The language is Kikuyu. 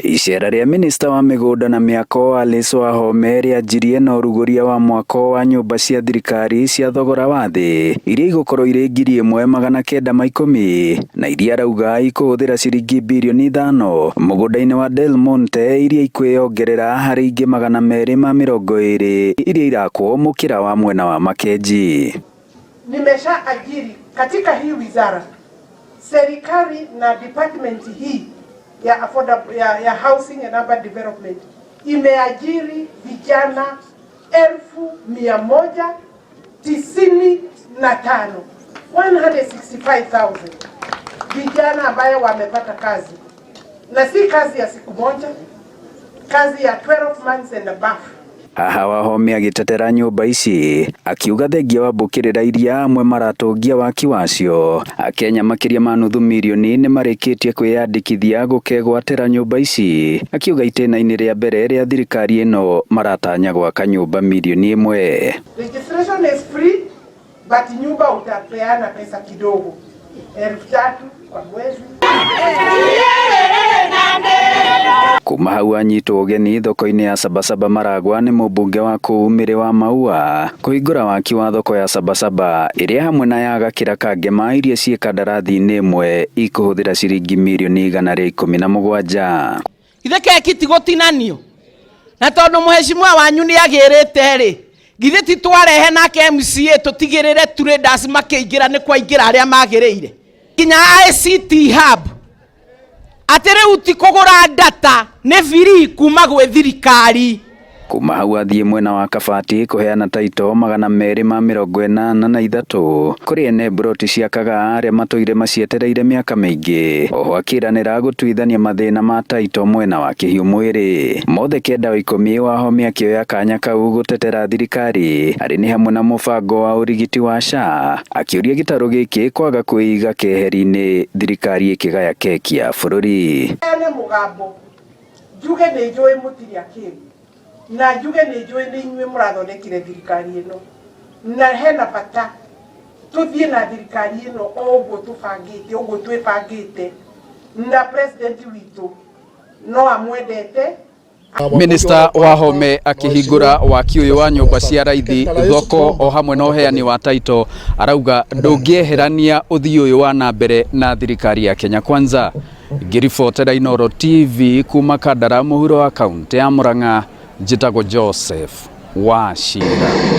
Icera rĩa minista wa mĩgũnda na mĩako Alice Wahome rĩanjirie na ũrugũria wa mwako wa nyũmba cia thirikari cia thogora wa thĩ iria igũkorwo irĩ 1910 na iria arauga ikũhũthĩra ciringi birioni 5 mũgũnda-inĩ wa Del Monte iria ikwĩyongerera harĩ ingĩ 220 iria irakwo mũkĩra wa mwena wa Makenji. Nimesha ajiri katika hii wizara, serikali na department hii ya affordable, ya housing and urban development imeajiri vijana 195,000, 165,000 vijana ambayo wamepata kazi, na si kazi ya siku moja, kazi ya 12 months and above. Haha Wahome agĩtetera nyũmba ici akiuga thengia wa mbũkĩrĩra iria amwe maratũngia waki wacio, Akenya makĩria ma nuthu mirioni nĩmarĩkĩtie kwĩyandĩkithia gũkegwatĩra nyũmba ici, akiuga itĩna-inĩ rĩa mbere rĩa thirikari ĩno maratanya gwaka nyũmba mirioni 1. Registration is free, but nyumba utapeana pesa kidogo, 3,000 kwa mwezi. Kuma hau anyitwo ũgeni thoko-inĩ ya Sabasaba Maragwa nĩ mũmbunge wa kũu Mĩrĩ wa Maua kũhingũra waki wa thoko ya Sabasaba ĩrĩa hamwe na ya Gakĩra Kangema iria ciĩ kandarathi-inĩ ĩmwe ikũhũthĩra ciringi mirioni 117. Githĩ keki ti gũtinanio? Na tondũ mũheshimiwa wanyu nĩ agĩrĩte rĩ, githĩ ti twarehe nake MCA tũtigĩrĩre traders makĩingĩra nĩ kwaingĩra arĩa magĩrĩire, nginya ICT hub, atĩ rĩu ti kũgũra data, nĩ free kuma gwĩ thirikari. Kuma hau athiĩ mwena wa Kabati kũheana taito 283 kũrĩ ene mburoti cia Kagaa arĩa matũire macietereire mĩaka mĩingĩ. Oho akĩranĩra gũtuithania mathĩna ma taito mwena wa Kĩhiũ mwĩrĩ mothe 9 wa 10. Wahome akĩoya kanya kau gũtetera thirikari arĩ nĩ hamwe na mũbango wa ũrigiti wa SHA, akĩũria gĩtarũ gĩkĩ kwaga kwĩiga keheri-inĩ thirikari ĩkĩgaya keki ya bũrũri. Ene mũgambo njuge nĩ njũĩ mũtirĩ akĩru, na njuge nĩ njũĩ nĩ inyuĩ mũrathondekire thirikari ĩno, na hena bata tũthiĩ na thirikari ĩno o ũguo tũbangĩte, ũguo twĩbangĩte, na president witũ no amwendete. Minista Wahome akĩhingũra waki ũyũ wa nyũmba cia raithi, thoko o hamwe na ũheani wa taito, arauga ndũngĩeherania ũthii ũyũ wa na mbere na thirikari ya Kenya Kwanza. Ngĩribotera Inooro TV kuma Kandara mũhuro wa kaunti ya Murang'a, njĩtagwo Joseph Wachira.